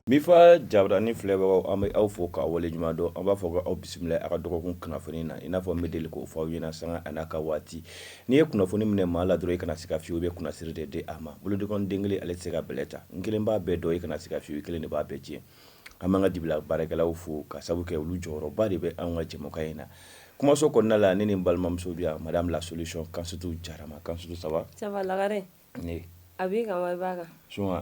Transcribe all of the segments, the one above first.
Mifa jabarani filɛbagaw, an bɛ aw fo k'aw waleɲuman dɔn. An b'a fɔ ko aw bisimila a ka dɔgɔkun kunnafoni na. I n'a fɔ n bɛ deli k'o fɔ aw ɲɛna sanga a n'a ka waati, n'i ye kunnafoni minɛ maa la dɔrɔn, i kana siga fiyewu, i bɛ kunnasiri de di a ma. Bolodikɔni den kelen, ale tɛ se ka bɛlɛ ta. N kelen b'a bɛɛ dɔn, i kana siga fiyewu, i kelen de b'a bɛɛ tiɲɛ. An b'an ka dibila baarakɛlaw fo ka sabu kɛ olu jɔyɔrɔba de bɛ anw ka jɛmukan in na. Kumaso kɔnɔna la, ne ni n balimamuso bɛ yan, madame la solution, Kansutu Jarama. Kansutu, ça va? Ça va Lagare. Ne a b'i kan wa i b'a kan? Sun.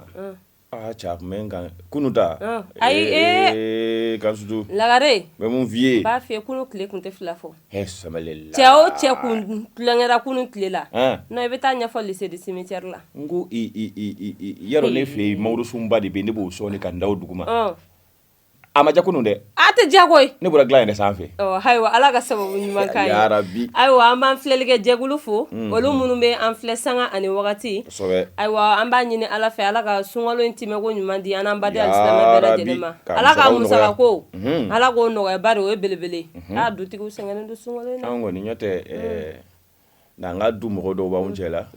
Aa cɛ, a tun bɛ n kan kunun ta. Ayi. Ee Kansutu. Lagare. N bɛ mun f'i ye? N b'a f'i ye, kunun tile tun tɛ fila fɔ. He sabali la. Cɛ o cɛ kun tulonkɛra kunun tile la, non, i bɛ taa ɲɛfɔ lycée du cimetière la. N ko yarɔ, ne fɛ yen, mangorosunba de bɛ yen, ne b'o sɔn ka n da o dugu ma. A ma diya kunun dɛ. A tɛ diya koyi. Ne bɔra dilan yɛrɛ sanfɛ. Ayiwa, Ala ka sababu ɲuman k'an ye. Yarabi. Ayiwa, an b'an filɛlikɛ jɛkulu fo, olu minnu bɛ an filɛ sanga ani wagati. Ayiwa, an b'a ɲini Ala fɛ, Ala ka sunkalo in tɛmɛko ɲuman di an n'an baden alisilamɛ bɛɛ lajɛlen ma. Ala ka musaka ko, Ala k'o nɔgɔya, bari o ye belebele. Aa, dutigiw sɛgɛnnen don sunkalo in na. An kɔni ɲɔ tɛ n'an ka du mɔgɔ dɔw b'anw cɛ la,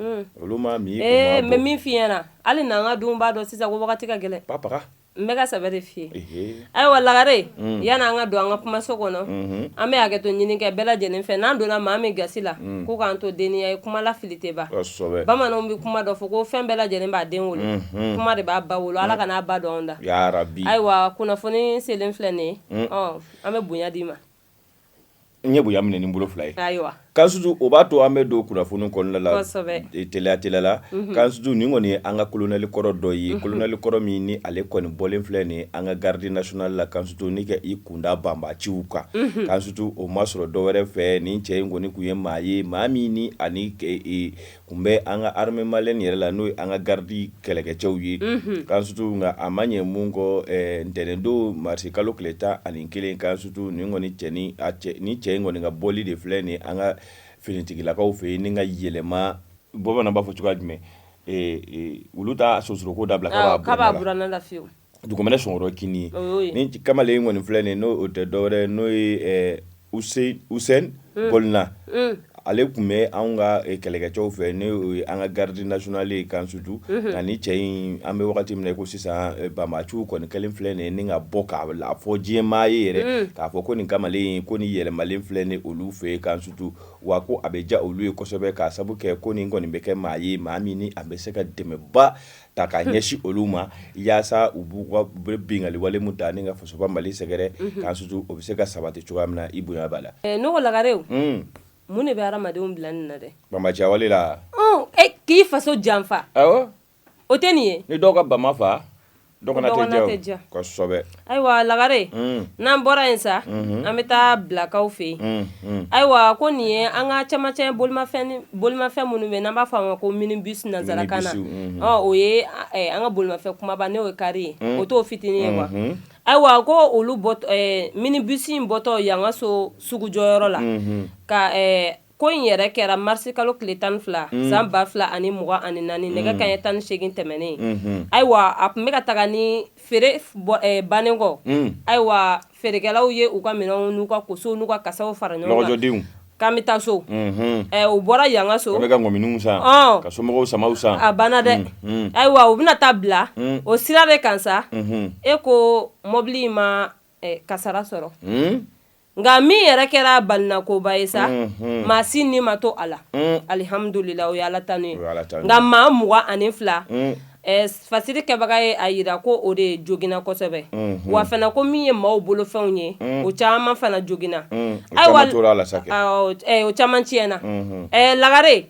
olu ma min. Ee, n bɛ min f'i ɲɛna, hali n'an ka denw b'a dɔn sisan ko wagati ka gɛlɛn. Papa. N bɛ ka sɛbɛ de f'i ye. Ayiwa Lagare, yani an ka don an ka kumaso kɔnɔ, an bɛ hakɛto ɲini kɛ bɛɛ lajɛlen fɛ. N'an donna maa min gasi la, ko k'an to deniya ye, kuma la fili tɛ ban. Bamananw bɛ kuma dɔ fɔ ko fɛn bɛɛ lajɛlen b'a den wolo, kuma de b'a ba wolo. Ala kan'a ba don anw da. Ayiwa, kunnafoni selen filɛ nin ye, an bɛ bonya d'i ma. N ye bonya minɛ ni bolo fila ye. Ayiwa. Kansutu, o b'a to an bɛ don kunnafoni kɔnɔna la teliya teliya la. Kansutu, nin kɔni ye an ka kolonɛli kɔrɔ dɔ ye, kolonɛli kɔrɔ min ni ale kɔni bɔlen filɛ nin an ka garde nationale la, Kansutu, ni ka i kunda banbaciw kan. Kansutu, o ma sɔrɔ dɔ wɛrɛ fɛ, nin cɛ in kɔni tun ye maa ye, maa min ni ani tun bɛ an ka armée malienne yɛrɛ la, n'o ye an ka garde kɛlɛkɛcɛw ye, Kansutu. Nka a ma ɲɛ mun kɔ, ntɛnɛndon marisi kalo tile 11, Kansutu, nin kɔni cɛ ni ni cɛ in kɔni ka bɔli de filɛ nin an ka finitigilakaw fɛ yen, ni ka yɛlɛma, bamanan b'a fɔ cogoya jumɛn, olu ta sosoroko dabila k'a b'a buranna la fiyewu. Dugumɛnɛ sɔnkɔrɔ kini ye ni kamalen kɔni filɛ nin, n'o tɛ dɔwɛrɛ, n'o ye Usɛni Bɔlina. Ale tun bɛ anw ka kɛlɛkɛcɛw fɛ, n'o ye an ka garde nationale ye, Kansutu. Nka ni cɛ in, an bɛ wagati min na i ko sisan, banbaciw kɔni kɛlen filɛ nin ni ka bɔ k'a fɔ diɲɛmaa ye yɛrɛ k'a fɔ ko nin kamalen in ko nin yɛlɛmalen filɛ nin olu fɛ yen, Kansutu, wa ko a bɛ diya olu ye kosɛbɛ, k'a sabu kɛ ko nin kɔni bɛ kɛ maa ye, maa min ni a bɛ se ka dɛmɛba ta ka ɲɛsin olu ma, yaasa u b'u ka u bɛ binkanni wale min ta ni ka fasoba Mali sɛgɛrɛ, Kansutu, o bɛ se ka sabati cogoya min na. I bonya b'a la. Ne ko Lagare, mun de bɛ hadamadenw bila nin na dɛ? Banbaciya wale la. K'i faso janfa. Awɔ. O tɛ nin ye. Ni dɔw ka ba ma fa, dɔ tɛ diya, kosɛbɛ. Ayiwa Lagare, n'an bɔra yen sa, an bɛ taa Bilakaw fɛ yen. Ayiwa, ko nin ye an ka camancɛ bolimafɛn minnu bɛ n'an b'a fɔ a ma ko minibus nansarakan na, o ye an ka bolimafɛn kumaba, n'o ye kari ye, o t'o fitinin ye quoi. Ayiwa, ko olu minibus in bɔtɔ Yangaso sugujɔyɔrɔ la ka ko in yɛrɛ kɛra marisi kalo tile 12 san 2024, nɛgɛ kanɲɛ 18 tɛmɛnen. Ayiwa, a tun bɛ ka taga ni feere bannen kɔ. Ayiwa, feerekɛlaw ye u ka minɛnw n'u ka kosow n'u ka kasaw fara ɲɔgɔn kan k'an bɛ taa so. U bɔra Yangaso ka ŋɔminiw san, ka somɔgɔw samaw san. A banna dɛ. Ayiwa, u bɛna taa bila o sira de kan sa, e ko mɔbili in ma kasara sɔrɔ. Nka min yɛrɛ kɛra balinakoba ye sa, maa si ni ma to a la, alihamudulila, o ye Ala tanu ye. Nka maa 22, fasiri kɛbaga ye a jira ko o de joginna kosɛbɛ. Wa fana ko min ye maaw bolofɛnw ye, o caman fana joginna. Ayiwa, o caman tiɲɛna. Lagare,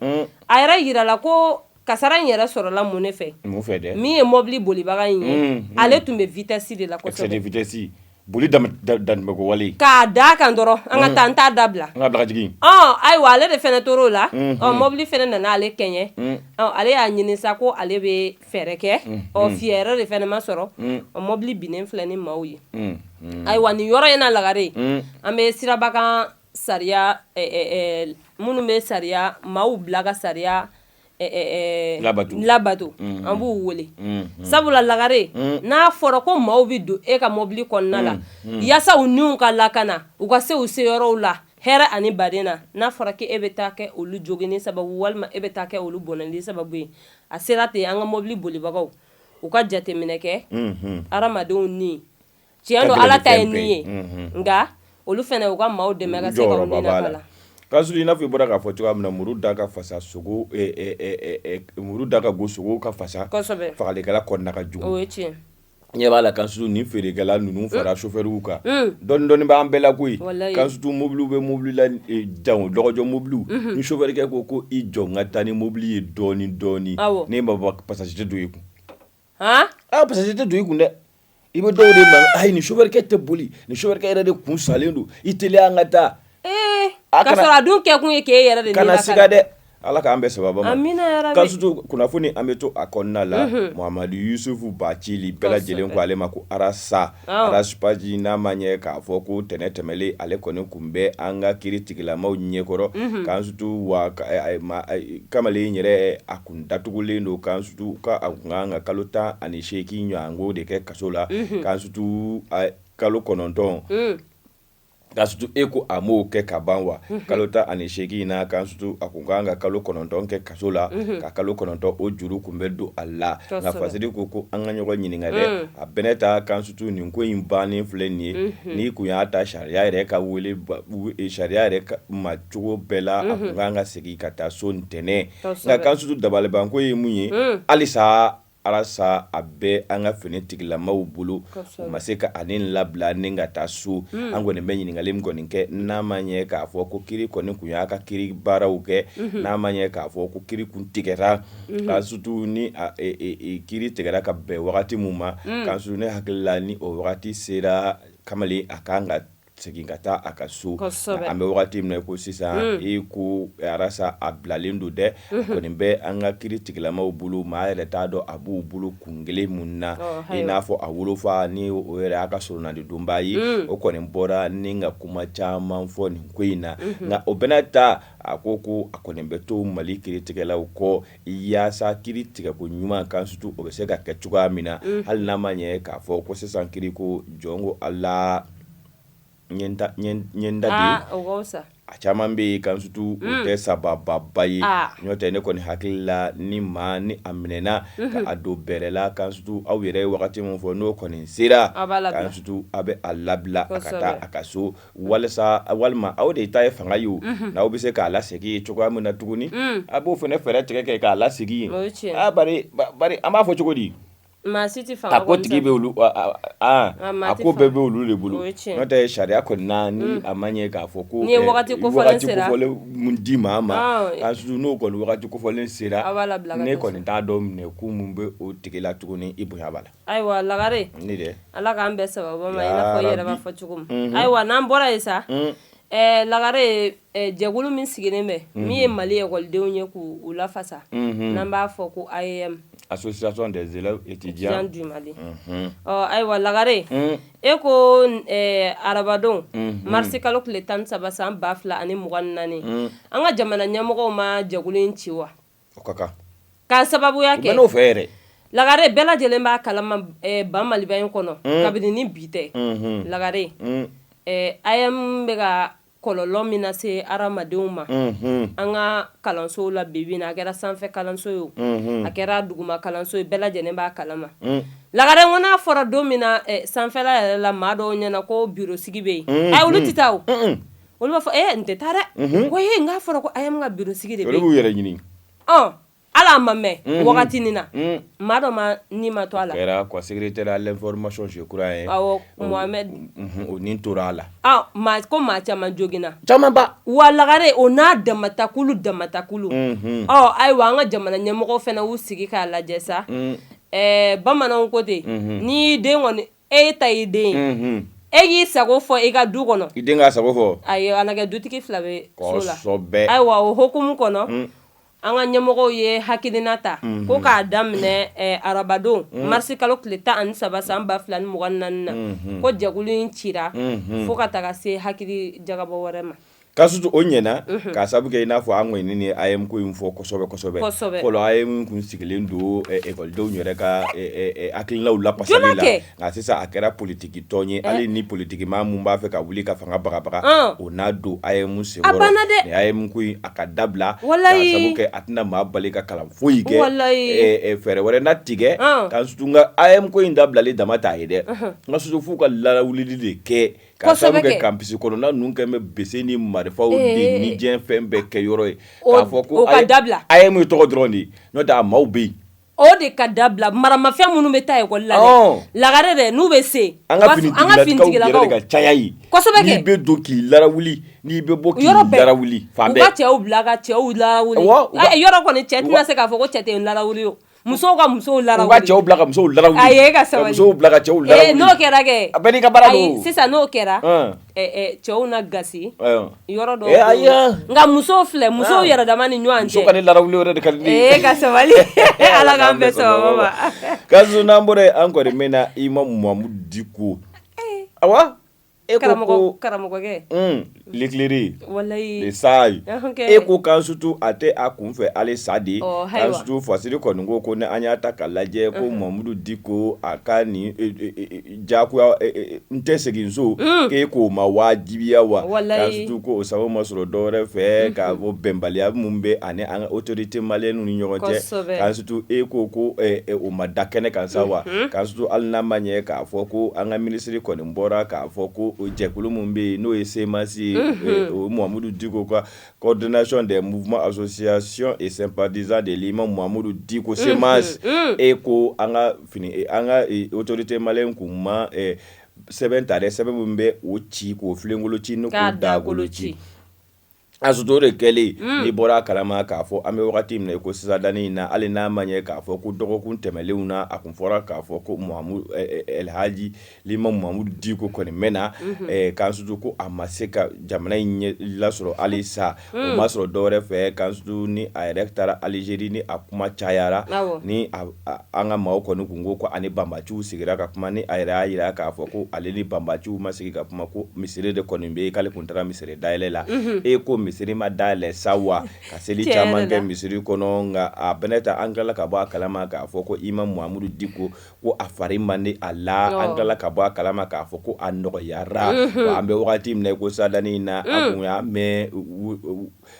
a yɛrɛ jirala ko kasara in yɛrɛ sɔrɔla mun ne fɛ? Min ye mɔbili bolibaga in ye, ale tun bɛ vitesse de la kosɛbɛ. Boli dantɛmɛko wale. K'a da kan dɔrɔn, an ka taa, n t'a dabila. An ka bila ka jigin. Ayiwa, ale de fana tor'o la, mɔbili fana nana ale kɛɲɛ. Ale y'a ɲini sa ko ale bɛ fɛɛrɛ kɛ, fiɲɛ yɛrɛ de fana ma sɔrɔ, mɔbili binnen filɛ ni maaw ye. Ayiwa, nin yɔrɔ in na Lagare, an bɛ sirabakan sariya minnu bɛ sariya maaw bila ka sariya labato, an b'u wele. Sabula Lagare, n'a fɔra ko maaw bɛ don e ka mɔbili kɔnɔna la yaasa u niw ka lakana, u ka se u seyɔrɔw la hɛrɛ ani baden na, n'a fɔra k'e bɛ taa kɛ olu joginni sababu walima e bɛ taa kɛ olu bɔnɛli sababu ye, a sera ten, an ka mɔbili bolibagaw. U ka jateminɛ kɛ hadamadenw ni tiɲɛ don, Ala ta ye ni ye, nka olu fana u ka maaw dɛmɛ ka se ka la. Kansutu, i n'a fɔ i bɔra k'a fɔ cogoya min na, muru da ka fasa sogo, muru da ka go sogo ka fasa, fagalikɛla kɔnɔna ka jugu. O ye tiɲɛ. Ɲɛ b'a la Kansutu, nin feerekɛla ninnu fara sofɛriw kan, dɔɔni dɔɔni b'an bɛɛ la koyi. Kansutu, mobiliw bɛ mobili la, jango dɔgɔjɔ mobiliw, ni sofɛrikɛ ko ko i jɔ n ka taa ni mobili ye dɔɔni dɔɔni, n'e ma bɔ, passager tɛ don i kun. Aa, passager tɛ don i kun dɛ. I bɛ dɔw de ma, ayi, nin sofɛrikɛ tɛ boli, nin sofɛrikɛ yɛrɛ de kun salen don, i teliya an ka taa. Ka sɔrɔ a dun kɛkun ye k'e yɛrɛ de kana siga dɛ. Ala k'an bɛɛ sababa ma. Kansutu, kunnafoni an bɛ to a kɔnɔna la. Muhamadu Yusufu Bacili, bɛɛ lajɛlen ko ale ma ko Arasa, Araspaji, n'a ma ɲɛ k'a fɔ ko tɛnɛn tɛmɛlen ale kɔni tun bɛ an ka kiri tigilamaw ɲɛkɔrɔ. Kansutu, wa kamalen yɛrɛ a kun datugulen don. Kansutu, ka a kun kan ka kalo 18 ɲɔgɔnko de kɛ kaso la. Kansutu, kalo 9, Kansutu, e ko a m'o kɛ ka ban wa? Kalo 18 na, Kansutu, a kun kan ka kalo 9 kɛ kaso la, ka kalo 9 o juru kun bɛ don a la. Nka fasiri ko ko an ka ɲɔgɔn ɲininka dɛ, a bɛnɛ ta. Kansutu, nin ko in bannen filɛ nin ye, n'i kun y'a ta sariya yɛrɛ ka wele, sariya yɛrɛ ma cogo bɛɛ la, a kun kan ka segin ka taa so ntɛnɛn. Nka Kansutu, dabalibanko ye mun ye? Halisa Arasa a bɛ an ka fini tigilamaw bolo, u ma se ka a ni labila ni ka taa so. An kɔni bɛ ɲininkali min kɔni kɛ, n'a ma ɲɛ k'a fɔ ko kiri kɔni kun y'a ka kiri baaraw kɛ, n'a ma ɲɛ k'a fɔ ko kiri kun tigɛra, Kansutu, ni kiri tigɛra ka bɛn wagati min ma, Kansutu, ne hakili la, ni o wagati sera, kamalen a kan ka segin ka taa a ka so. An bɛ wagati min na ko sisan, e ko Arasa a bilalen don dɛ, a kɔni bɛ an ka kiri tigilamaw bolo, maa yɛrɛ t'a dɔn a b'u bolo kun kelen mun na. I n'a fɔ a wolofa, ni o yɛrɛ y'a ka solonadonba ye, o kɔni bɔra ni ka kuma caman fɔ nin ko in na. Nka o bɛna ta, a ko ko a kɔni bɛ to Mali kiritigɛlaw kɔ yaasa kiri tigɛko ɲuman, Kansutu, o bɛ se ka kɛ cogoya min na, hali n'a ma ɲɛ k'a fɔ ko sisan kiri ko jɔn ko Ala n ye n da de, a caman bɛ yen, Kansutu, o tɛ sabababa ye. N'o tɛ, ne kɔni hakili la, ni maa ni a minɛna ka a don bɛrɛ la, Kansutu, aw yɛrɛ ye wagati min fɔ, n'o kɔni sera, Kansutu, a bɛ a labila a ka taa a ka so, walasa walima aw de ta ye fanga ye, n'aw bɛ se k'a lasegin cogoya min na tuguni, a b'o fana fɛɛrɛ tigɛ kɛ k'a lasegin yen. Bari an b'a fɔ cogo di? Maa si tɛ fanga a ko tigi bɛ olu, a ko bɛɛ bɛ olu de bolo. N'o tɛ, sariya kɔni na, ni a ma ɲɛ k'a fɔ ko ni ye wagati kofɔlen mun di maa ma, Kansutu, n'o kɔni wagati kofɔlen sera, ne kɔni t'a dɔn minɛ ko mun bɛ o tigi la tuguni. I bonya b'a la. Ayiwa Lagare, ne dɛ, Ala k'an bɛn sababu ma, i n'a fɔ i yɛrɛ b'a fɔ cogo min. Ayiwa, n'an bɔra yen sa, Lagare, jɛkulu min sigilen bɛ min ye Mali ekɔlidenw ye k'u lafasa, n'an b'a fɔ ko AEEM, Association des élèves étudiants du Mali. Ɔ ayiwa Lagare, e ko arabadon marisi kalo tile 13 san 2024, an ka jamana ɲɛmɔgɔw ma jɛkulu in ci wa? O ka kan. K'a sababuya kɛ. U bɛ n'o fɛ yɛrɛ. Lagare, bɛɛ lajɛlen b'a kalama ba Maliba in kɔnɔ, kabini ni bi tɛ, Lagare, AEEM bɛ ka kɔlɔlɔ min lase hadamadenw ma an ka kalansow la bi bi in na, a kɛra sanfɛ kalanso ye o, a kɛra duguma kalanso ye, bɛɛ lajɛlen b'a kalama. Lagare, ko n'a fɔra don min na sanfɛla yɛrɛ la, maa dɔw ɲɛna ko biro sigi bɛ yen, ayi, olu tɛ taa o. Olu b'a fɔ n tɛ taa dɛ, ko e n'a fɔra ko AEEM ka biro sigi de bɛ yen, olu b'u yɛrɛ ɲini. Ala a ma mɛn wagati nin na, maa dɔ ma ni ma to a la. Kɛra quoi, secrétaire à l'information je crois ye. Awɔ, Mohamed. O ni tora a la. Maa ko maa caman joginna. Camanba. Wa Lagare, o n'a damatakulu damatakulu. Ɔ ayiwa, an ka jamana ɲɛmɔgɔw fana y'u sigi k'a lajɛ sa. Bamananw ko ten, n'i den kɔni, e ta y'i den ye, e k'i sago fɔ i ka du kɔnɔ, i den k'a sago fɔ. Ayi, a na kɛ dutigi fila bɛ so la. Kosɛbɛ. Ayiwa, o hukumu kɔnɔ, an ka ɲɛmɔgɔw ye hakilina ta ko k'a daminɛ arabadon marisi kalo tile 13 san 2024 na, ko jɛkulu in cira fo ka taga se hakili jagabɔ wɛrɛ ma. Ka o ɲɛna k'a sabu kɛ i n'a fɔ an kɔni ni AEEM ko in fɔ kosɛbɛ kosɛbɛ fɔlɔ AEEM tun sigilen don ekɔlidenw yɛrɛ ka hakilinaw lapasali la nka sisan a kɛra politiki tɔn ye hali ni politikimaa min b'a fɛ ka wuli ka fanga bagabaga o n'a don AEEM senkɔrɔ ni AEEM ko in a ka dabila k'a sabu kɛ a tɛna maa bali ka kalan foyi kɛ fɛɛrɛ wɛrɛ na tigɛ ka nka AEEM ko in dabilali dama t'a ye dɛ nka f'u ka larawulili de kɛ K'a sabu kɛ campus kɔnɔna ninnu kɛlen bɛ bese ni marifaw de ni diɲɛ fɛn bɛɛ kɛ yɔrɔ ye k'a fɔ ko dabila AEEM ye tɔgɔ dɔrɔn de ye n'o tɛ a maaw bɛ yen o de ka dabila maramafɛn minnu bɛ taa ekɔli la lagare dɛ n'u bɛ se an ka finitigilakaw yɛrɛ de ka caya yen kosɛbɛ n'i bɛ don k'i larawuli n'i bɛ bɔ k'i larawuli fan bɛɛ u ka cɛw bila ka cɛw larawuli yɔrɔ kɔni cɛ tɛna se k'a fɔ ko cɛ tɛ n larawuli o musow ka musow larawuli u ka cɛw bila ka musow larawuli ayi e ka sabali musow bila ka cɛw larawuli n'o kɛra kɛ a bɛɛ n'i ka baara don sisan n'o kɛra cɛw na gasi yɔrɔ dɔ ayi nka musow filɛ musow yɛrɛ dama ni ɲɔgɔn cɛ muso ka ne larawuli yɛrɛ de ka di ne ye e ka sabali ala k'an bɛn sababa ma Kasu n'an bɔra yen an kɔni bɛ na Imamu Mamudu Diko awa E ko karamɔgɔkɛ l'éclairé le sage e ko kan sutu a tɛ a kun fɛ hali sa de kan sutu fasiri kɔni ko ko ni an y'a ta ka lajɛ ko Mamudu Diko a ka nin jagoya n tɛ segin so k'e k'o ma wajibiya wa kan sutu ko o sababu ma sɔrɔ dɔwɛrɛ fɛ k'a fɔ bɛnbaliya min bɛ ani an ka autorité malienne ni ɲɔgɔn cɛ kan sutu e ko ko o ma da kɛnɛ kan sa wa kan sutu hali n'a ma ɲɛ k'a fɔ ko an ka minisiri kɔni bɔra k'a fɔ ko o jɛkulu min bɛ yen n'o ye CMAS ye o Mamudu Diko ka coordination des mouvements associations et sympathisants de l'imam Mamudu Diko CMAS e ko an ka fini an ka autorité malienne kun ma sɛbɛn ta dɛ sɛbɛn min bɛ o ci k'o filenkolo ci ni k'o dagolo ci a o de kɛlen n'i bɔra a kalama k'a fɔ an bɛ wagati min na ko sisan danni in na hali n'a ma ɲɛ k'a fɔ ko dɔgɔkun tɛmɛnlenw na a kun fɔra k'a fɔ ko Elhaji l'imam Mamudu Diko kɔni mɛnna kan sutu ko a ma se ka jamana in ɲɛ lasɔrɔ hali sa o ma sɔrɔ dɔwɛrɛ fɛ kan sutu ni a yɛrɛ taara Alizeri ni a kuma cayara ni an ka maaw kɔni kun ko ko ani banbaciw sigira ka kuma ni a yɛrɛ y'a jira k'a fɔ ko ale ni banbaciw ma sigi ka kuma ko misiri de kɔni bɛ yen k'ale kun taara misiri dayɛlɛ la e ko misiri ma dayɛlɛ sa wa ka seli caman kɛ misiri kɔnɔ nka a bɛnɛ ta an tilala ka bɔ a kalama k'a fɔ ko imam Mamudu Diko ko a fari man di a la an tilala ka bɔ a kalama k'a fɔ ko a nɔgɔyara wa an bɛ wagati min na i ko sadani in na a kun y'a mɛn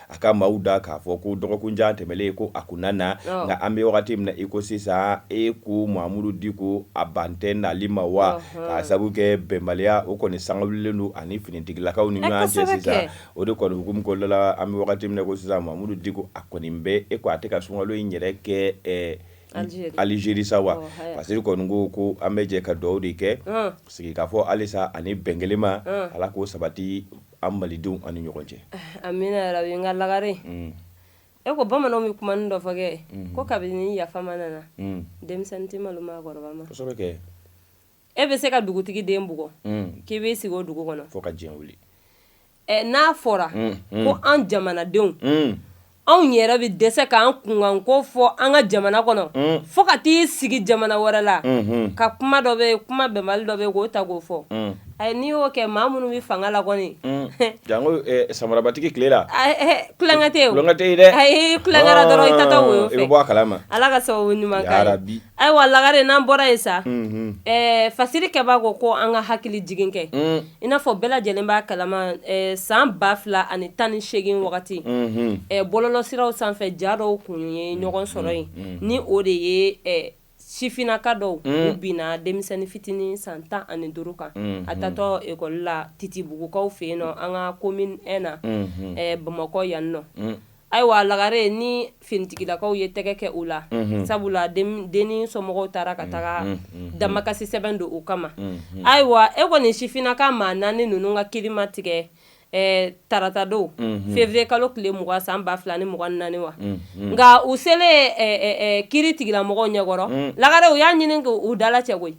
a ka maaw da k'a fɔ ko dɔgɔkun jan tɛmɛlen ko a kun na na nka an bɛ wagati min na i ko sisan e ko Mamudu Diko a ban tɛ nali ma wa k'a sabu kɛ bɛnbaliya o kɔni sangawulilen don ani finitigilakaw ni ɲɔgɔn cɛ sisan o de kɔni hukumu kɔnɔna la an bɛ wagati min na i ko sisan Mamudu Diko a kɔni bɛ e ko a tɛ ka sunkalo in yɛrɛ kɛ Alizeri sa wa parce que kɔni ko ko an bɛ jɛ ka dugawu de kɛ sigi k'a fɔ halisa ani bɛn kelen ma Ala k'o sabati an malidenw ani ɲɔgɔn cɛ amina yarabi nka lagare e ko bamananw bɛ kuma dɔ fɔ kɛ ko kabini yafa ma nana denmisɛnnin tɛ malo maakɔrɔba ma kosɛbɛ e bɛ se ka dugutigi den bugɔ k'i b'i sigi o dugu kɔnɔ fo ka diɲɛ wuli n'a fɔra ko an jamanadenw anw yɛrɛ bɛ dɛsɛ k'an kunkanko fɔ an ka jamana kɔnɔ fo ka t'i sigi jamana wɛrɛ la ka kuma dɔ bɛ kuma bɛnbali dɔ bɛ k'o ta k'o fɔ ayi n'i y'o kɛ maa minnu bɛ fanga la kɔni janko samarabatigi tile la tulonkɛ tɛ yen tulonkɛ tɛ yen dɛ ayi tulonkɛ la dɔrɔn i taatɔ woyo fɛ i bɛ bɔ a kalama Ala ka sababu ɲuman k'an ye ayiwa lagare n'an bɔra yen sa fasiri kɛba ko ko an ka hakili jigin kɛ i n'a fɔ bɛɛ lajɛlen b'a kalama san 2018 wagati bɔlɔlɔsiraw sanfɛ ja dɔw kun ye ɲɔgɔn sɔrɔ yen ni o de ye sifinnaka dɔw u binna denmisɛnnin fitinin san 15 kan a taatɔ ekɔli la Titibugukaw fɛ yen nɔ an ka commune 1 na Bamakɔ yan nɔ ayiwa lagare ni finitigilakaw ye tɛgɛ kɛ u la sabula dennin somɔgɔw taara ka taga damakasi sɛbɛn don u kama ayiwa e kɔni sifinnaka maa naani ninnu ka kiri ma tigɛ taratadon février kalo tile 20 san 2024 wa nka u selen kiri tigilamɔgɔw ɲɛkɔrɔ lagare u y'a ɲini k'u dalacɛ koyi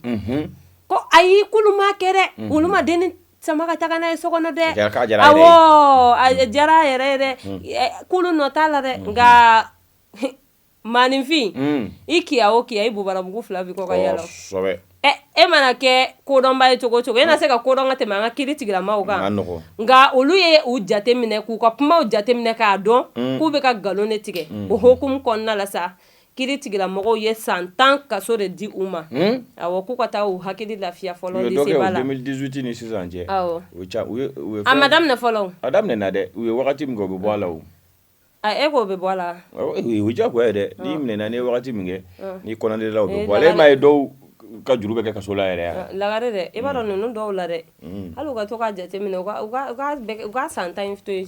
ko ayi k'olu m'a kɛ dɛ olu ma dennin sama ka taga n'a ye so kɔnɔ dɛ awɔ a diyara a yɛrɛ ye dɛ k'olu nɔ t'a la dɛ nka maaninfin i kiya o kiya i bobarabugu fila b'i kɔ ka yala e E mana kɛ kodɔnba ye cogo cogo, e na se ka kodɔn ka tɛmɛ an ka kiri tigilamaw kan. Nka olu ye u jate minɛ, k'u ka kumaw jate minɛ k'a dɔn k'u bɛ ka nkalon de tigɛ. O hukumu kɔnɔna la sa, kiri tigilamɔgɔw ye san 10 kaso de di u ma. Awɔ, k'u ka taa u hakili lafiya fɔlɔ lycée la. 2018 ni sisan cɛ. A ma daminɛ fɔlɔ. A daminɛna dɛ. U ye wagati min kɛ, u bɛ bɔ a la. E k'o bɛ bɔ a la. O diyagoya ye dɛ. N'i minɛna, n'i ye wagati min kɛ, n'i condamné la, o bɛ bɔ a la. E m'a ye dɔw ka juru bɛ kɛ kaso la yɛrɛ. Lagare dɛ, i b'a dɔn ninnu dɔw la dɛ, hali u ka to k'a jateminɛ, u ka san 10 in to yen.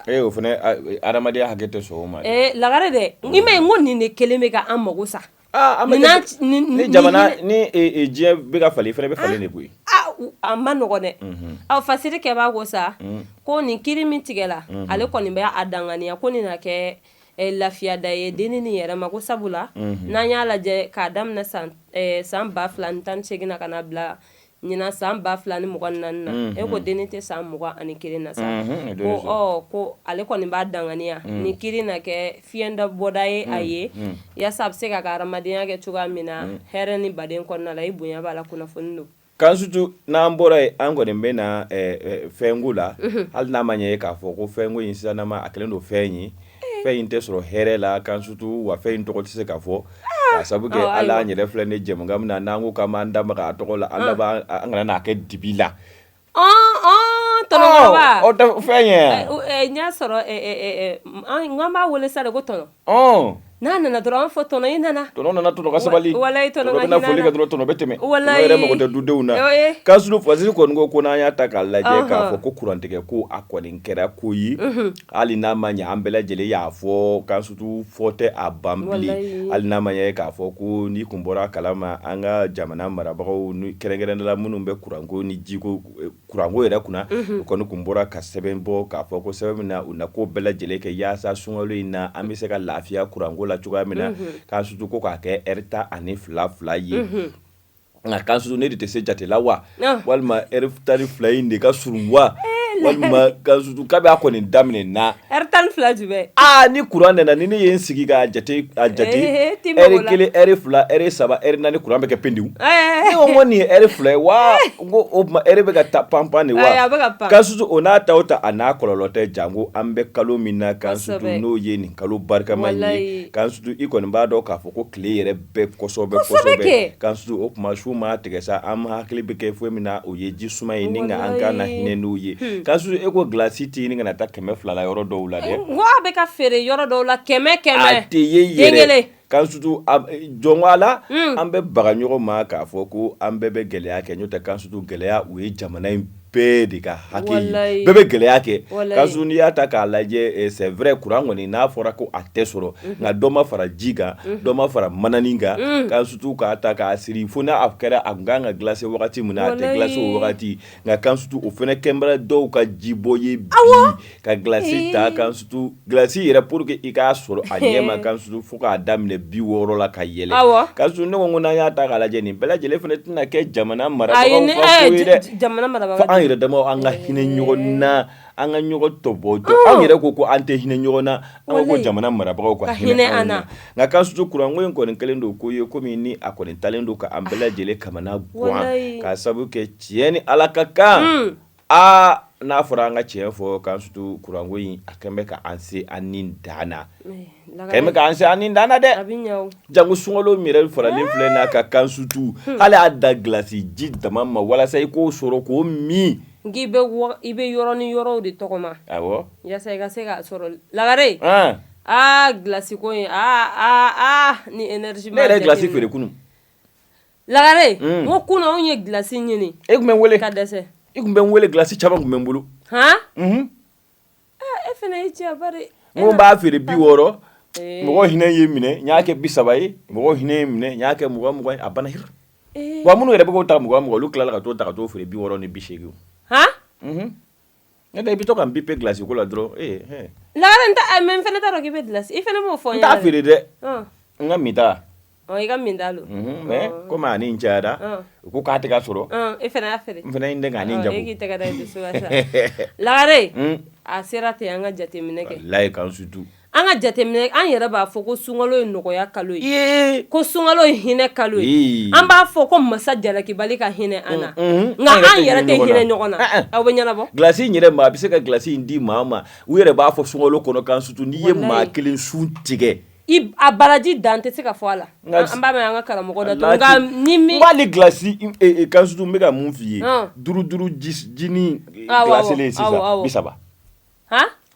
Ee, o fana, adamadenya hakɛ tɛ sɔn o ma. Ee Lagare dɛ, i m'a ye n ko nin de kelen bɛ ka an mago sa. Ni jamana ni diɲɛ bɛ ka falen, i fana bɛ falen de koyi. A ma nɔgɔn dɛ. Aw fasiri kɛbaa ko sa ko nin kiri min tigɛla, ale kɔni bɛ a danganiya ko nin na kɛ lafiyada ye dennin nin yɛrɛ ma, ko sabula n'an y'a lajɛ k'a daminɛ san 2018 na ka na bila ɲinan san 2024 na, e ko dennin tɛ san 21 na sa, ko ko ale kɔni b'a danganiya nin kiri na kɛ fiɲɛ bɔda ye a ye, yaasa a bɛ se k'a ka hadamadenya kɛ cogoya min na hɛrɛ ni baden kɔnɔna la. I bonya b'a la, kunnafoni don. Kansutu, n'an bɔra yen, an kɔni bɛ na fɛnko la. Hali n'a ma ɲɛ ye k'a fɔ ko fɛnko in sisan a kɛlen don fɛn ye, fɛn in tɛ sɔrɔ hɛrɛ la Kansutu, wa fɛn in tɔgɔ tɛ se ka fɔ k'a sabu kɛ ala an yɛrɛ filɛ ni jɛmukan min na, n'an ko k'an b'an da maga a tɔgɔ la, an laban an kana n'a kɛ dibi la. Fɛn ye n y'a sɔrɔ n b'a wele sa de ko tɔnɔ. N'a nana dɔrɔn, an fɔ tɔnɔ i nana. Tɔnɔ nana, tɔnɔ ka sabali. Walayi, tɔnɔ bɛna foli kɛ dɔrɔn, tɔnɔ bɛ tɛmɛ. Walayi, yɛrɛ mago tɛ dudenw na. Kansutu, fasiri kɔni ko n'an y'a ta k'a lajɛ k'a fɔ ko kurantigɛ ko a kɔni kɛra ko ye, hali n'a ma ɲɛ an bɛɛ lajɛlen y'a fɔ Kansutu, fɔ tɛ a ban bilen. Hali n'a ma ɲɛ k'a fɔ ko n'i kun bɔra a kalama, an ka jamana marabagaw, kɛrɛnkɛrɛnnenya la minnu bɛ kuranko ni jiko, kuranko yɛrɛ kunna, u kɔni kun bɔra ka sɛbɛn bɔ k'a fɔ ko sɛbɛn min na, u na ko bɛɛ lajɛlen kɛ yaasa sunkalo in na an bɛ se ka lafiya kuranko la cogoya min na. Kansutu, ko k'a kɛ ɛri 12 fila ye. Nka Kansutu, ne de tɛ se jate la wa, walima ɛri 12 in de ka surun wa, walima Kansutu, kabi a kɔni daminɛ na ɛri 12 jumɛn? Aa, ni kuran nana, ni ne ye n sigi k'a jate, a jate, ɛri kelen, ɛri fila, ɛri saba, ɛri naani, kuran bɛ kɛ pendiw. Ne ko nin ye ɛri fila ye wa? N ko o tuma ɛri bɛ ka taa pan pan de wa? Kansutu, o n'a ta o ta, a n'a kɔlɔlɔ tɛ, janko an bɛ kalo min na Kansutu, n'o ye nin kalo barikama ye. Kansutu, i kɔni b'a dɔn k'a fɔ ko tile yɛrɛ bɛ kosɛbɛ kosɛbɛ Kansutu. O tuma su maa tigɛ sa, an hakili bɛ kɛ foyi min na, o ye ji suma ye, ni nka an ka na hinɛ n'o ye. Kansutu, e ko gilasi tɛ ɲini ka na taa 200 la yɔrɔ dɔw la dɛ. N ko a bɛ ka feere yɔrɔ dɔw la kɛmɛ kɛmɛ. A tɛ ye yɛrɛ Kansutu. Jɔn ala, an bɛ baga ɲɔgɔn ma k'a fɔ ko an bɛɛ bɛ gɛlɛya kɛ, n'o tɛ Kansutu, gɛlɛya o ye jamana in bɛɛ de ka hakɛ ye, bɛɛ bɛ gɛlɛya kɛ. Kansutu, n'i y'a ta k'a lajɛ, c'est vrai, kuran kɔni n'a fɔra ko a tɛ sɔrɔ, nka dɔ ma fara ji kan, dɔ ma fara mananin kan. Kansutu, k'a ta k'a siri fo n'a kɛra a tun kan ka glacer wagati min na, a tɛ glacer o wagati. Nka Kansutu, o fana kɛnbara dɔw ka jibɔ ye bi ka gilasi ta. Kansutu, gilasi yɛrɛ, pour que i k'a sɔrɔ a ɲɛ ma Kansutu, fo k'a daminɛ 60 la ka yɛlɛ. Kansutu, ne ko n'an y'a ta k'a lajɛ, nin bɛɛ lajɛlen fana tɛna kɛ jamana marabagaw ka ko ye dɛ. Jamana marabagaw, fo an yɛrɛ damaw an ka hinɛ ɲɔgɔn na, an ka ɲɔgɔn tɔbɔtɔ. Anw yɛrɛ ko an tɛ hinɛ ɲɔgɔn na, an ko jamana marabagaw ka hinɛ an na. Nka Kansutu, kuranko in kɔni kɛlen don ko ye komi ni a kɔni talen don ka an bɛɛ lajɛlen kamana gan, k'a sabu kɛ tiɲɛ ni Ala ka kan. Aa, n'a fɔra an ka tiɲɛ fɔ Kansutu, kuranko in a kɛn bɛ ka an se an ni dan na, kɛn bɛ k'an se an ni dan na dɛ. Janko sunkalo min yɛrɛ faralen filɛ n'a ka Kansutu, hali a da gilasi ji dama ma, walasa i k'o sɔrɔ k'o min. N'i bɛ i bɛ yɔrɔ ni yɔrɔw de tɔgɔma yaasa i ka se k'a sɔrɔ Lagare. Aa, gilasi ko in, aa aa aa, ni énergie Ne yɛrɛ ye gilasi feere kunun. Lagare, n ko kunun anw ye gilasi ɲini. E tun bɛ n wele ka dɛsɛ. I tun bɛ n wele, gilasi caman tun bɛ n bolo. Hɔn, e fana y'i cɛ bari. N ko n b'a feere 60, mɔgɔ hinɛ ye n minɛ, n y'a kɛ 30 ye, mɔgɔ hinɛ ye n minɛ, n y'a kɛ 20 20 ye, a banna hiri. Wa minnu yɛrɛ bɛ k'o ta 20 20, olu tilala ka t'o ta ka t'o feere 60 ni 80. Hɔn. Ne i bɛ to ka n biper gilasi ko la dɔrɔn. Ee. Lagare, mais n fana t'a dɔn k'i bɛ gilasi, i fana m'o fɔ n t'a feere dɛ, n ka minta. I ka minta don. Mais komi a ni cayara, u ko k'a tɛ ka sɔrɔ. E fana y'a feere. N fana ye n dɛn k'a jago. E k'i tɛgɛ da i dusu kan sa. Lagare, a sera ten, an ka jateminɛ kɛ. Walayi Kansutu. An ka jateminɛ, an yɛrɛ b'a fɔ ko sunkalo ye nɔgɔya kalo ye, ko sunkalo ye hinɛ kalo ye, an b'a fɔ ko masa jalakibali ka hinɛ an na, nka an yɛrɛ tɛ hinɛ ɲɔgɔn na. Aw bɛ ɲɛnabɔ glace in yɛrɛ ma, a bɛ se ka glace in di maa ma, u yɛrɛ b'a fɔ sunkalo kɔnɔ kan surtout n'i ye maa kelen sun tigɛ, a baraji dan tɛ se ka fɔ a la. An b'a mɛn an ka karamɔgɔ da, nka ni min b'ale glace kan surtout, n bɛ ka mun f'i ye, duuru duuru jinin glacelen sisan, 30,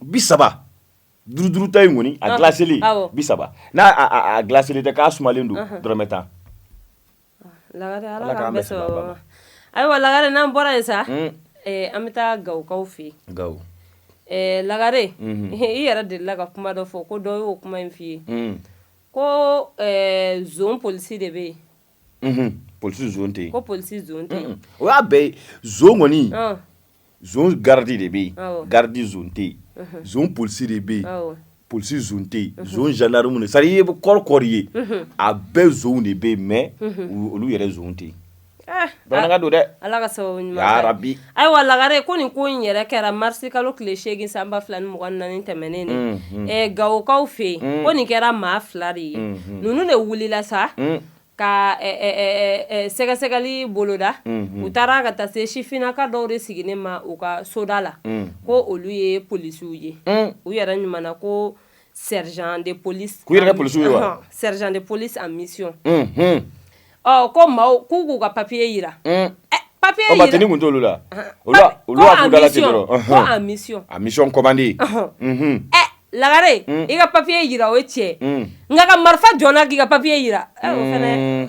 30, duuru duuru ta in kɔni, a glacelen 30, n'a a glacelen tɛ, k'a sumalen don, dɔrɔmɛ 10. Lagare, Ala k'an bɛɛ sababa ma. Ayiwa Lagare, n'an bɔra yen sa, an bɛ taa Gawokaw fɛ yen. Gawo. Lagare, i yɛrɛ delila ka kuma dɔ fɔ ko dɔ y'o kuma in f'i ye ko zon polisi de bɛ yen. Polisi zon tɛ yen. Ko polisi zon tɛ yen. O y'a bɛɛ ye. Zon kɔni, zon garidi de bɛ yen, garidi zon tɛ yen. Zon polisi de bɛ yen, polisi zon tɛ yen. Zon gendarme, c'est à dire i ye kɔri kɔri ye, a bɛɛ zonw de bɛ yen, mais olu yɛrɛ zon tɛ yen. Bamanankan don dɛ. Ala ka sababu ɲuman kɛ. Yarabi. Ayiwa Lagare, ko nin ko in yɛrɛ kɛra marisi kalo tile 8 san 2024 tɛmɛnen de, Gawokaw fɛ yen. Ko nin kɛra maa fila de ye, ninnu de wulila sa ka sɛgɛsɛgɛli boloda. U taara ka taa se sifinnaka dɔw de sigilen ma u ka soda la, ko olu ye polisiw ye. U yɛrɛ ɲuman na ko sergent de police. K'u yɛrɛ kɛ polisiw ye wa? Sergent de police en mission. Ɔ ko maaw k'u k'u ka papier jira. Papier jira, tenue kun t'olu la, olu y'a k'u da la ten dɔrɔn. Ko en mission. En mission commandée. Lagare, i ka papier jira, o ye tiɲɛ, nka ka marifa jɔnna k'i ka papier jira, o fana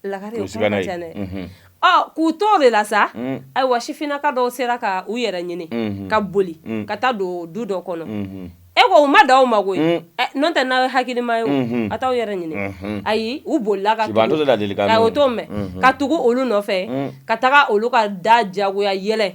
Lagare, o kuma ka ca dɛ. Ɔ k'u to o de la sa, ayiwa, sifinnaka dɔw sera ka u yɛrɛ ɲini ka boli ka taa don du dɔ kɔnɔ. E ko u ma da u ma koyi, n'o tɛ n'aw ye hakilima ye o, a t'aw yɛrɛ ɲini. Ayi, u bolila ka o t'o mɛn, ka tugu olu nɔfɛ ka taga olu ka da jagoya yɛlɛ.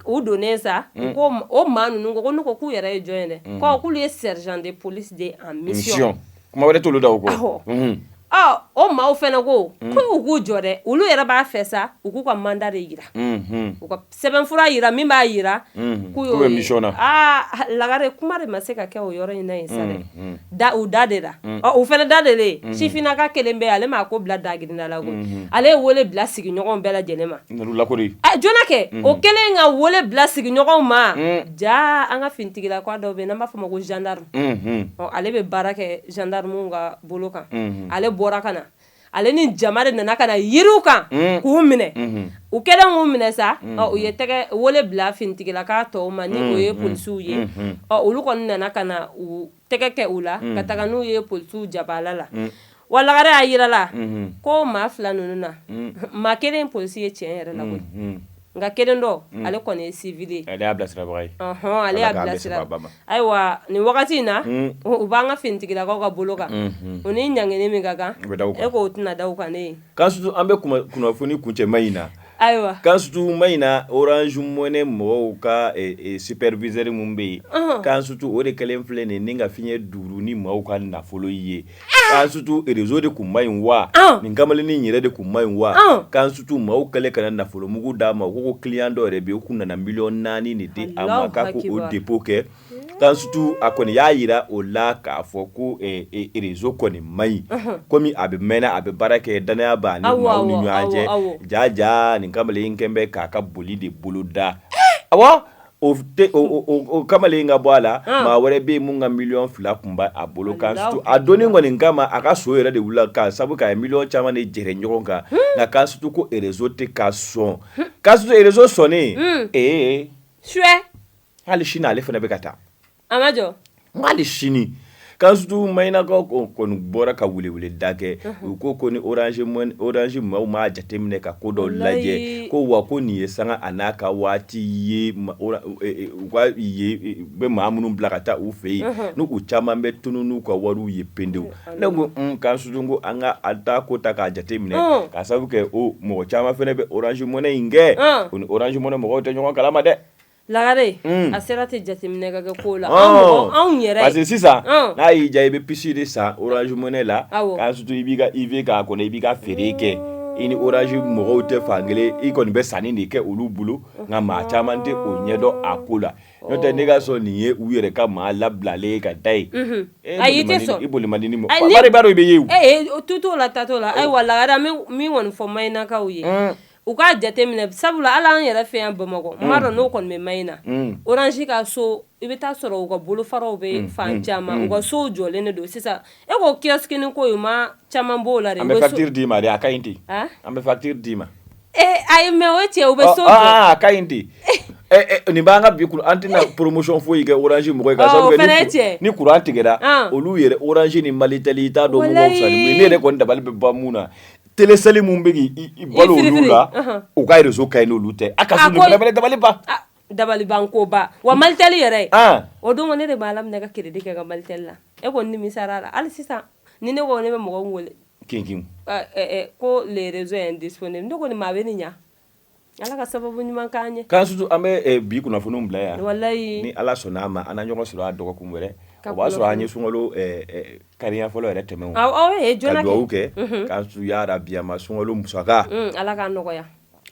U donnen sa, ko o maa ninnu ko n'u ko k'u yɛrɛ ye jɔn ye dɛ, ko k'olu ye sergent de police de en mission. Kuma wɛrɛ t'olu da o kɔ. Ɔ o maaw fana ko k'u k'u jɔ dɛ, olu yɛrɛ b'a fɛ sa u k'u ka mandat de jira, u ka sɛbɛnfura jira min b'a jira k'u y'o ye mission na. Aa Lagare, kuma de ma se ka kɛ o yɔrɔ in na yen sa dɛ, da u da de la. Ɔ u fana da de la, sifinnaka kelen bɛ yen, ale m'a ko bila dagirinda la koyi, ale ye wele bila sigiɲɔgɔnw bɛɛ lajɛlen ma. Lakori joona kɛ, o kɛlen ka wele bila sigiɲɔgɔnw ma, jaa an ka finitigilaka dɔw bɛ yen n'an b'a fɔ o ma ko gendarme, ɔ ale bɛ baara kɛ gendarmew ka bolo kan, ale bɔra ka na, ale ni jama de nana ka na yiriw kan k'u minɛ. U kɛlen k'u minɛ sa, u ye tɛgɛ wele bila finitigilaka tɔw ma, ni o ye polisiw ye. Ɔ olu kɔni nana ka na u tɛgɛ kɛ u la ka taga n'u ye polisiw jabala la. Wa Lagare, a yirala ko maa fila ninnu na, maa kelen polisi ye tiɲɛ yɛrɛ la koyi, nka kelen dɔ, ale kɔni ye civil ye. Ale y'a bilasirabaga ye. Ɔhɔn, ale y'a bilasira. Ayiwa, nin wagati in na, u b'an ka finitigilakaw ka bolo kan, u ni ɲangini min ka kan, e k'o tɛna da u kan ne ye. Kansutu, an bɛ kunnafoni kuncɛma in na. Ayiwa. Kansutu, Mayina, Orange Money mɔgɔw ka superviseur min bɛ yen, Kansutu, o de kɛlen filɛ nin ni ka fiɲɛ duuru ni maaw ka nafolo ye. Kansutu, réseau de tun man ɲi wa, nin kamalennin yɛrɛ de tun man ɲi wa? Kansutu, maaw kɛlen ka na nafolomugu d'a ma, ko client dɔ yɛrɛ bɛ yen, u kun nana miliyɔn 4 de di a ma k'a k'o dépôt kɛ. Kansutu, a kɔni y'a jira o la k'a fɔ ko réseau kɔni man ɲi, komi a bɛ mɛnna a bɛ baara kɛ, dannaya b'a ni maaw ni ɲɔgɔn cɛ. Jaa jaa, nin kamalen kɛlen bɛ k'a ka boli de boloda. Awa, o kamalen ka bɔ a la, maa wɛrɛ bɛ yen min ka miliyɔn 2 tun b'a bolo. Kansutu, a donni kɔni kama, a ka so yɛrɛ de wulila ka sabu k'a ye miliyɔn caman de jɛrɛ ɲɔgɔn kan. Nka Kansutu, ko réseau tɛ ka sɔn. Kansutu, réseau sɔnnen, ee hali sini ale fana bɛ ka taa. A ma jɔ. Hali sini, Kansutu, Mayinakaw kɔni bɔra ka weleweleda kɛ. U ko ni Orange maaw m'a jateminɛ ka ko dɔ lajɛ, ko wa ko nin ye sanga a n'a ka waati ye, u ka bɛ maa minnu bila ka taa u fɛ yen, n'u caman bɛ tunun n'u ka wariw ye pewu. Ne ko Kansutu, ko an ka an ta ko ta k'a jateminɛ, ka sababu kɛ o mɔgɔ caman fana bɛ Orange Money in kɛ, o ni Orange Money mɔgɔw tɛ ɲɔgɔn kalama dɛ. Lagare, a sera tɛ jateminɛ ka kɛ ko la anw yɛrɛ, parce que sisan n'a y'i diya, i bɛ puce de san Orange Money la, Kansutu, i b'i ka IV k'a kɔnɔ, i b'i ka feere kɛ. I ni Orange mɔgɔw tɛ fan kelen, i kɔni bɛ sanni de kɛ olu bolo, nka maa caman tɛ o ɲɛdɔn a ko la. N'o tɛ ne ka sɔn nin ye u yɛrɛ ka maa labilalen ye ka da yen. Ayi, i tɛ sɔn. I boli man di ni mɔgɔ bari i b'a dɔn i bɛ ye o. Ee, tu t'o la, ta t'o la. Ayiwa lagare, an bɛ min kɔni fɔ Mayinakaw ye, u k'a jateminɛ, sabula hali an yɛrɛ fɛ yan Bamakɔ, n m'a dɔn n'o kɔni bɛ Mayina, Orange ka so, i bɛ taa sɔrɔ u ka bolofaraw bɛ fan caman, u ka sow jɔlen de don sisan. E ko kiosque ni ko in, u ma caman b'o la dɛ. An bɛ facture d'i ma dɛ, a ka ɲi ten. An bɛ facture d'i ma. Ayi, mais o cɛ, u bɛ so jɔ. A ka ɲi ten. Nin b'an ka bi an tɛna promotion foyi kɛ Orange mɔgɔw ye, ka sababu kɛ ni courant tigɛra, olu yɛrɛ Orange ni Malitel, i t'a dɔn mun ka fisa ni mun ye. Ne yɛrɛ kɔni dabali bɛ ban mun na, Telecel mun bɛ k'i balo olu la, u ka réseau ka ɲi n'olu tɛ. A ka dabali ban. Dabaliban koba wa Malitel yɛrɛ, o don ne de b'a laminɛ ka crédit kɛ ka Malitel la. E ko nimisara la hali sisan, ni ne ko ne bɛ mɔgɔw wele kin ko le réseau est indisponible, ne ko nin maa bɛ nin ɲɛ. Ala ka sababu ɲuman k'an ye. K'an sutu, an bɛ bi kunnafoniw bila yan. Walayi. Ni Ala sɔnna a ma, an na ɲɔgɔn sɔrɔ a dɔgɔkun wɛrɛ. O b'a sɔrɔ an ye sunkalo kariya fɔlɔ yɛrɛ tɛmɛ. Ka dugawu kɛ k'an su yarabi a ma sunkalo musaka. Ala k'a nɔgɔya.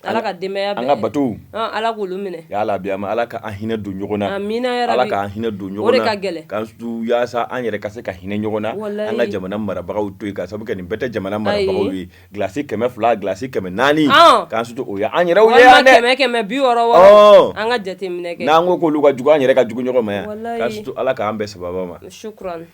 Ala ka denbaya an ka bato Ala k'olu minɛ. Yarabi a ma, Ala ka an hinɛ don ɲɔgɔn na. Amina. Ala k'an hinɛ don ɲɔgɔn na. O de ka gɛlɛn. K'an su yaasa an yɛrɛ ka se ka hinɛ ɲɔgɔn na. An ka jamana marabagaw to yen, ka sababu kɛ nin bɛɛ tɛ jamana marabagaw ye. Glace 200, glace 400, k'an su o ye an yɛrɛw ye yan dɛ. Kɛmɛ kɛmɛ 60 60, an ka jateminɛ kɛ. N'an ko k'olu ka jugu, an yɛrɛ ka jugu ɲɔgɔn ma yan. K'an su, Ala k'an bɛn sababa ma. Shukran.